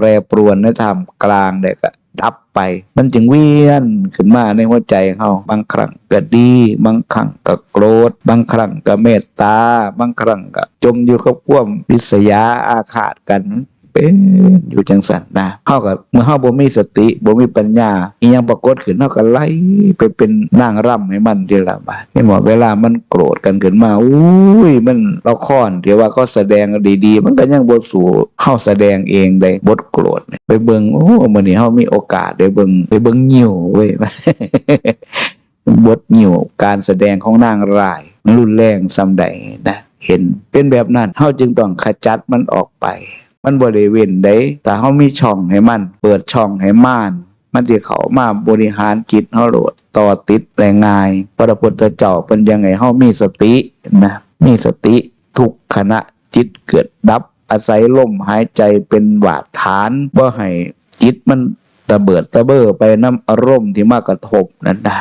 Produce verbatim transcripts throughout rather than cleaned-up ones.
แปรปรวนในท่ามกลางใดก็ดับไป มันจึงเวียนขึ้นมาในหัวใจเฮา บางครั้งก็ดี บางครั้งก็โกรธ บางครั้งก็เมตตา บางครั้งก็จมอยู่กับความริษยาอาฆาตกัน เป็นอยู่จังซั่นนะ เฮาก็ เมื่อเฮาบ่มีสติ บ่มีปัญญา อีหยังปรากฏขึ้น เฮาก็ไหลไปเป็นนางรำให้มันทีละบาด เห็นบ่ เวลามันโกรธกันขึ้นมา อุ้ย มันละครที่ว่าเขาแสดงดีๆ มันก็ยังบ่สู้เฮาแสดงเองได้ บทโกรธเนี่ย ไปเบิ่ง โอ้ มื้อนี้เฮามีโอกาสได้เบิ่ง ไปเบิ่งงิ้วเว้ย บทงิ้ว การแสดงของนางร้าย มันรุนแรงส่ำใดนะ เห็นเป็นแบบนั้น เฮาจึงต้องขจัดมันออกไป มันบ่ได้เว้นใด ถ้าเฮามีช่องให้มัน เปิดช่องให้มาร มันสิเข้ามาบริหารจิตเฮาโลด ต่อติดได้ง่าย พระพุทธเจ้าเพิ่นยังให้เฮามีสตินะ มีสติทุกขณะจิตเกิดดับ อาศัยลมหายใจเป็นบาดฐาน บ่ให้จิตมันตะเบิดตะเบ้อไปนำอารมณ์ที่มากระทบนั่นนะ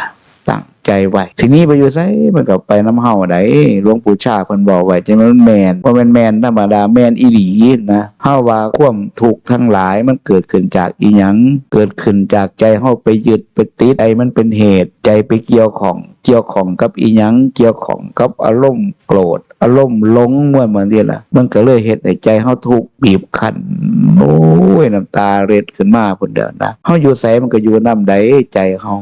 ตั้งใจไว้ ทีนี้ไปอยู่ไสมันก็ไปนำเฮาได้ หลวงปู่ชาเพิ่นบอกไว้ จั่งมันแม่น บ่แม่นแม่นธรรมดา แม่นอีหลีนะ เฮาว่าความทุกข์ทั้งหลายมันเกิดขึ้นจากอีหยัง เกิดขึ้นจากใจเฮาไปยึดไปติด ใจมันเป็นเหตุ ใจไปเกี่ยวข้อง เกี่ยวข้องกับอีหยัง เกี่ยวข้องกับอารมณ์โกรธ อารมณ์หลง ม่วนบางทีล่ะ มันก็เลยเฮ็ดให้ใจเฮาทุกข์บีบคั้น โอ้ย น้ำตาเล็ดขึ้นมาพุ้นเด้อนะ เฮาอยู่ไสมันก็อยู่นำได้ ใจเฮา